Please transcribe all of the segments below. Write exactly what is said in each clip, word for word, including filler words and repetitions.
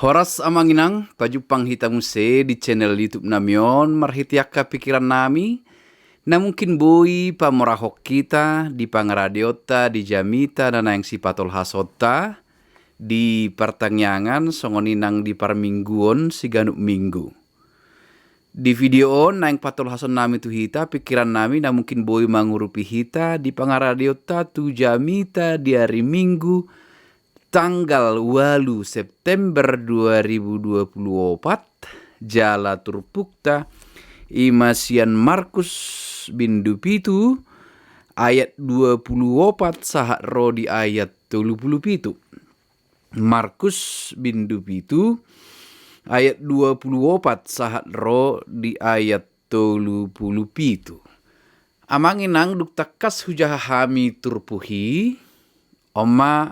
Horas amang inang, pajumpang hita muse di channel YouTube nami on marhite angka pikiran nami, na mungkin boi pamorahon hita di pangaradeonta di jamita na naeng sipatolhasonta, di partangiangan songon i nang di parmingguon siganup minggu. Di video on naeng patolhason nami tu hita pikiran nami na mungkin boi mangurupi hita di pangaradeonta tu jamita di ari Minggu tanggal ualu September dua ribu dua puluh opat, jala turpukta i ma sian Markus bindu pitu ayat dua puluh opat sahat ro di ayat tolu puluh pitu. Markus bindu pitu ayat dua puluh opat sahat ro di ayat tolu puluh pitu. Amang inang, dung tangkas hujaha hami turpuk i, on ma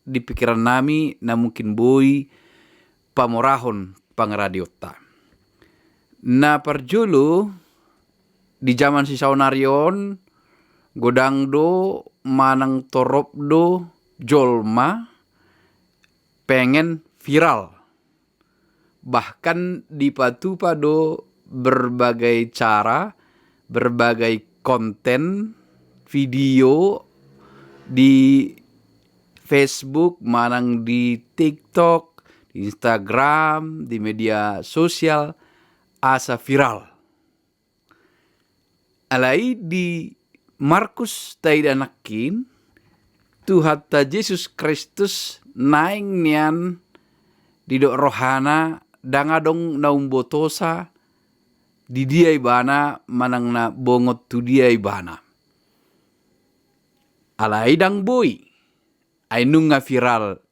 di pikiran nami na mungkin boi pamorahon pangaradeonta. Na parjolo, di jaman sisaonari on godang do manang torop do jolma pengen viral. Bahkan dipatupa do berbagai cara, berbagai konten video di Facebook manang di TikTok, di Instagram, di media sosial, asa viral. Alai di Markus taida nangkin, Tuhanta Jesus Kristus naeng nian didok rohana ndang adong na umbotosa di dia ibana manang na bongot tu dia ibana. Alai ndang boi, ai nunga viral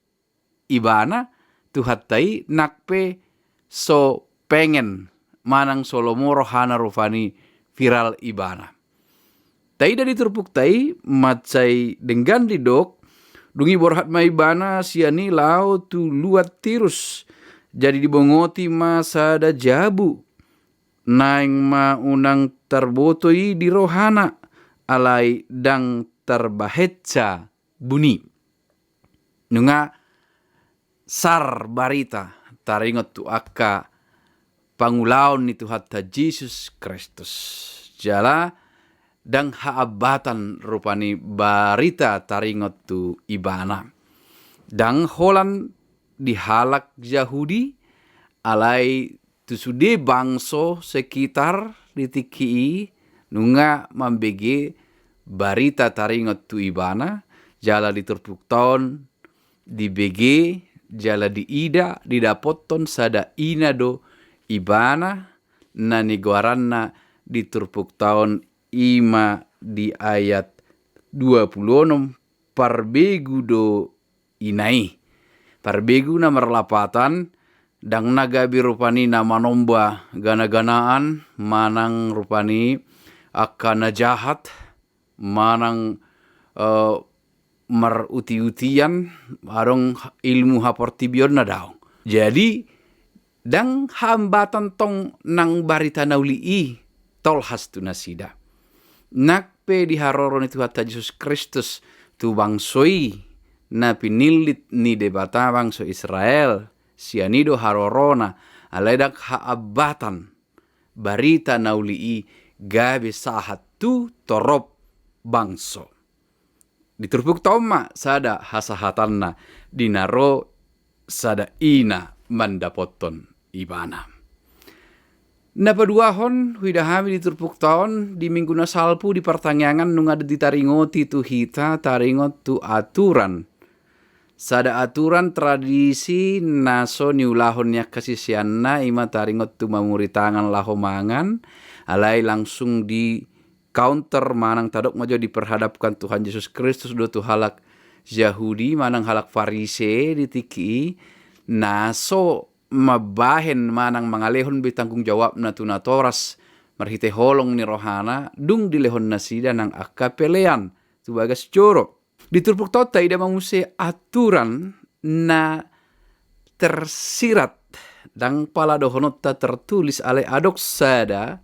ibana, Tuhanta i nang pe so pengen manang so lomo rohana rupani viral ibana. Taida di turpukta i mansai denggan didok, dung i borhat ma ibana sian i laho tu luat Tirus, jadi dibongoti ma sada jabu. Naeng ma unang tarboto i di rohana, alai ndang tarbahensa buni. Nunga sar barita taringot tu angka pangulaon ni Tuhanta Jesus Kristus. Jala ndang haambatan rupani barita taringot tu ibana. Ndang holan di halak Jahudi, alai tu sude bangso sekitar di tingki i nunga mambege barita taringot tu ibana, jala di turpukta on dibege, jala diida, didapothon sada ina do ibana, na nigoaranna di turpukta on i ma di ayat dua puluh onom, parbegu do ina i. Parbegu na marlapatan, ndang na gabe rupani na manomba gana-ganaan, manang rupani angka na jahat, manang, eh, maruti-utian, adong ilmu haportibion na daong. Jadi, ndang haambatan tong nang barita na uli i tolhas tu nasida. Nang pe di haroro ni Tuhanta Jesus Kristus tu bangso i na pinillit ni Debata, bangso Israel, sian i do harorona, alai ndang haambatan barita na uli i gabe sahat tu torop bangso. Di turpukta on ma sada hasahatanna di na ro sada ina mandapothon ibana. Na paduahon, huida hami di turpukta on, di minggu na salpu di partangiangan nunga ditaringoti tu hita taringot tu aturan. Sada aturan tradisi na so niulahon ni angka siseanna, i ma taringot tu mamuri tangan laho mangan, alai langsung di counter manang tadok ma jo diperhadapkan Tuhan Jesus Kristus do tu halak Jahudi manang halak Farise di tingki i, na so mambahen manang mangalehon be tanggung jawabna tu natoras marhite holong ni rohana, dung dilehon nasida nang angka pelean tu bagas joro. Di turpukta on taida ma muse aturan na tersirat, ndang pala dohononta tertulis, alai adong sada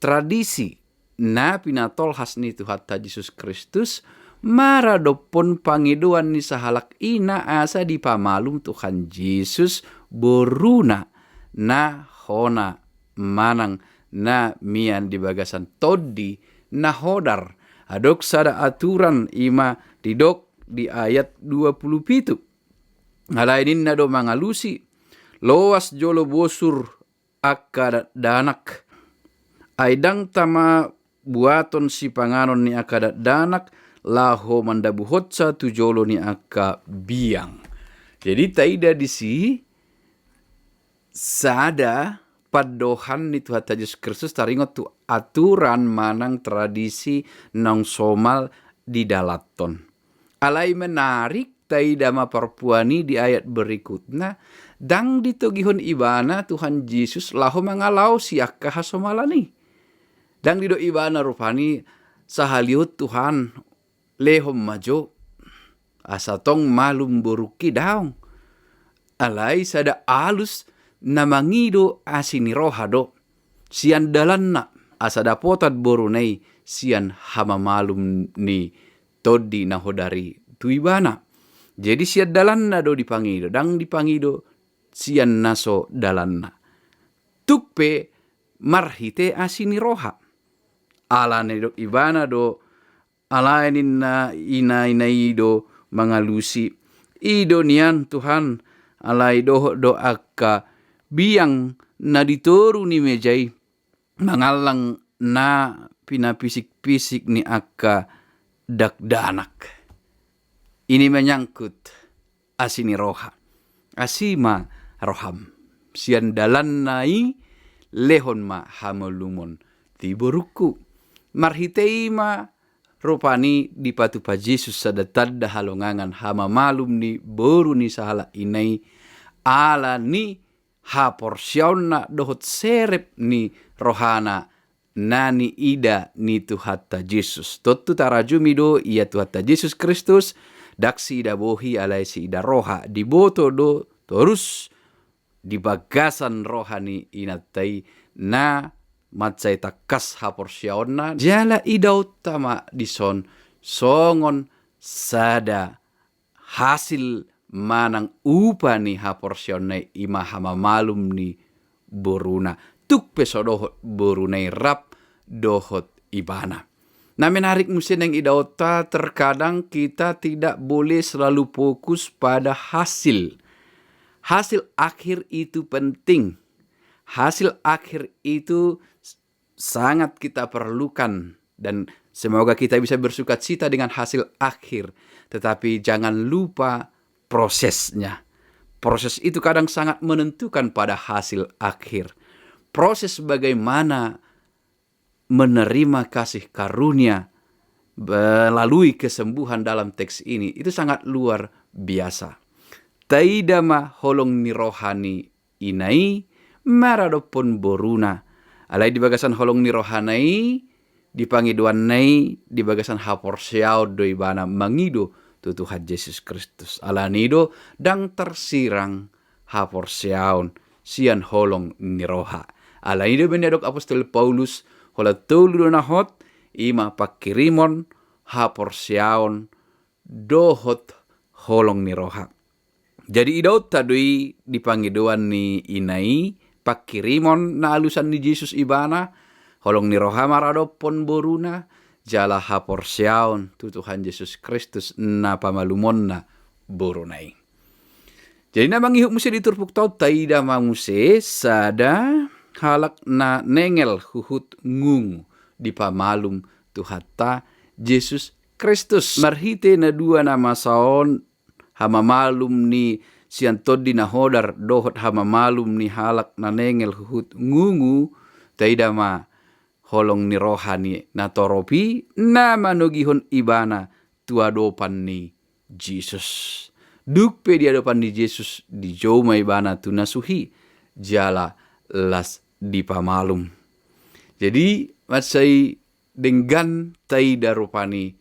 tradisi na pinatolhas ni Tuhanta Jesus Kristus maradophon pangidoan ni sahalak ina asa dipamalum Tuhan Jesus boruna na hona manang na mian di bagasan tondi na hodar. Adong sada aturan, ima didok di ayat dua pulu pitu. Alai ninna do mangalusi, loas jolo bosur angka dakdanak. Ai ndang tama buaton sipanganon ni angka dakdanak laho mandabuhonsa tu jolo ni angka biang. Jadi taida disi sada pandohan ni Tuhanta Jesus Kristus taringot tu aturan manang tradisi naung somal didalanhon. Alai menarik, taida ma parpuan i di ayat berikutna, ndang ditogihon ibana Tuhan Jesus laho mangalaosi angka hasomalan i. Ndang didok ibana rupani, sahali on Tuhan, lehon ma jo, asa tong malum borungki, daong. Alai sada alus na mangido asi ni roha do sian dalanna, asa dapotan boruna i sian hamamalum ni tondi na hodar i tu ibana. Jadi sian dalanna do dipangido, ndang dipangido sian na so dalanna. Tung pe marhite asi ni roha. Alani didok ibana do, alai ninna ina-ina i do mangalusi, i do nian Tuhan, alai dohot do angka biang na di toru ni meja i mangallang na pinapisik-pisik ni angka dakdanak. Ini menyangkut asi ni roha. Asi ma roham. Sian dalanna i lehon ma hamalumon tu borungku. Marhite i ma rupani dipatupa Jesus sada tanda halongangan hamamalum ni boru ni sahalak ina i, ala ni haporseaonna dohot serep ni rohana na niida ni Tuhanta Jesus. Tontu tarajumi do ia Tuhanta Jesus Kristus, ndang siida bohi alai siida roha, diboto do torus di bagasan roha ni inanta i na mansai tangkas haporseaonna, jala idaonta ma dison songon sada hasil manang upa ni haporseaonna i, ima hamamalum ni boruna. Tung pe so dohot boruna i rap dohot ibana. Na menarik muse naeng idaonta, terkadang kita tidak boleh selalu fokus pada hasil. Hasil akhir itu penting. Hasil akhir itu sangat kita perlukan, dan semoga kita bisa bersukacita dengan hasil akhir. Tetapi jangan lupa prosesnya. Proses itu kadang sangat menentukan pada hasil akhir. Proses bagaimana menerima kasih karunia melalui kesembuhan dalam teks ini, itu sangat luar biasa. Taida ma holong ni roha ni ina i maradophon boruna. Alai di bagasan holong ni rohana i, di pangidoanna i, di bagasan haporseaon do ibana mangido tu Tuhan Jesus Kristus. Alani do ndang tarsirang haporseaon sian holong ni roha. Alani do baen didok apostel Paulus, holan tolu do na hot, ima pangkirimon, haporseaon dohot holong ni roha. Jadi idaonta do i di pangidoan ni ina i, pangkirimon na alusan ni Jesus ibana, holong ni roha maradophon boruna, jala haporseaon tu Tuhan Jesus Kristus na pamalumonna boruna i. Jadi na mangihut muse di turpukta on, taida ma muse sada halak na nengel huhut ngungu dipamalum Tuhanta Jesus Kristus. Marhite na dua na masa on, hamamalum ni sian tondi na hodar dohot hamamalum ni halak na nengel huhut ngungu, taida ma holong ni roha ni natorop i na manogihon ibana tu adopan ni Jesus. Dung pe di adopan ni Jesus, dijou ma ibana tu na suhi jala las dipamalum. Jadi mansai denggan taida rupani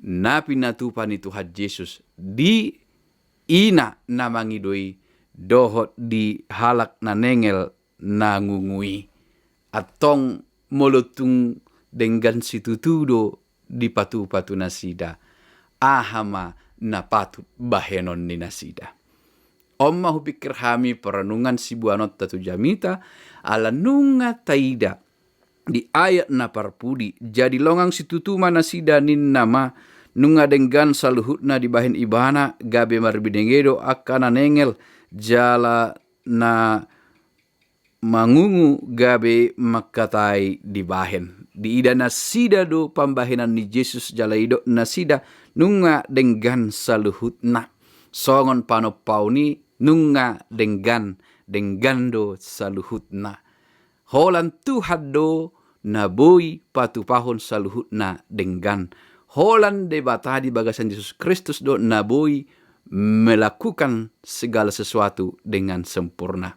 na pinatupa ni Tuhan Jesus di ina na mangido i dohot di halak na nengel na ngungu i. Antong molo tung denggan situtu do dipatupa tu nasida, aha ma na patut bahenon ni nasida? On ma hupikir hami perenungan siboanonta tu jamita, ala nunga taida di ayat na parpudi, jadi longang situtu ma nasida ninna ma, nunga denggan saluhutna dibahen ibana, gabe marbinege do angka na nengel, jala na mangungu gabe mangkatai dibahen. Diida nasida do pambahenan ni Jesus jala didok nasida nunga denggan saluhutna. Songon panompaon i nunga denggan, denggan do saluhutna. Holan Tuhan do na boi patupahon saluhutna denggan. Holan Debata di bagasan Jesus Kristus do na boi melakukan segala sesuatu dengan sempurna.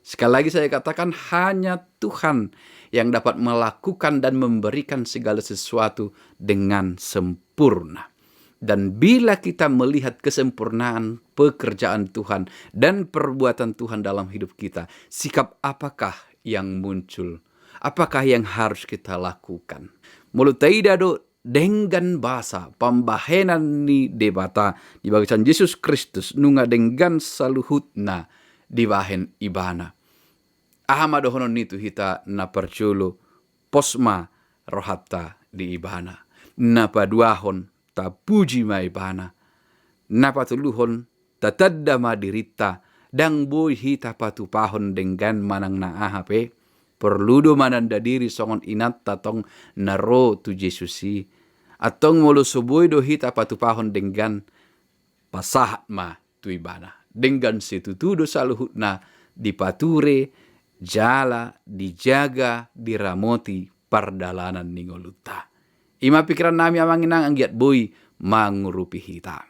Sekali lagi saya katakan, hanya Tuhan yang dapat melakukan dan memberikan segala sesuatu dengan sempurna. Dan bila kita melihat kesempurnaan pekerjaan Tuhan dan perbuatan Tuhan dalam hidup kita, sikap apakah yang muncul? Apakah yang harus kita lakukan? Molo taida do denggan basa pambahenan ni Debata di bagasan Jesus Kristus, nunga denggan saluhutna dibahen ibana. Aha ma dohonon ni tu hita na parjolo? Pos ma rohanta di ibana. Na paduahon, tapuji ma ibana. Na patoluhon, tatanda ma dirinta, ndang boi hita patupahon denggan manang na aha pe. Porlu do mananda diri songon inanta tong na ro tu Jesus i. Antong molo so boi do hita patupahon denggan, pasahat ma tu ibana. Denggan situtu do saluhutna dipature, jala dijaga, diramoti pardalanan ni ngolunta. I ma pikiran nami amang inang, anggiat boi mangurupi hita.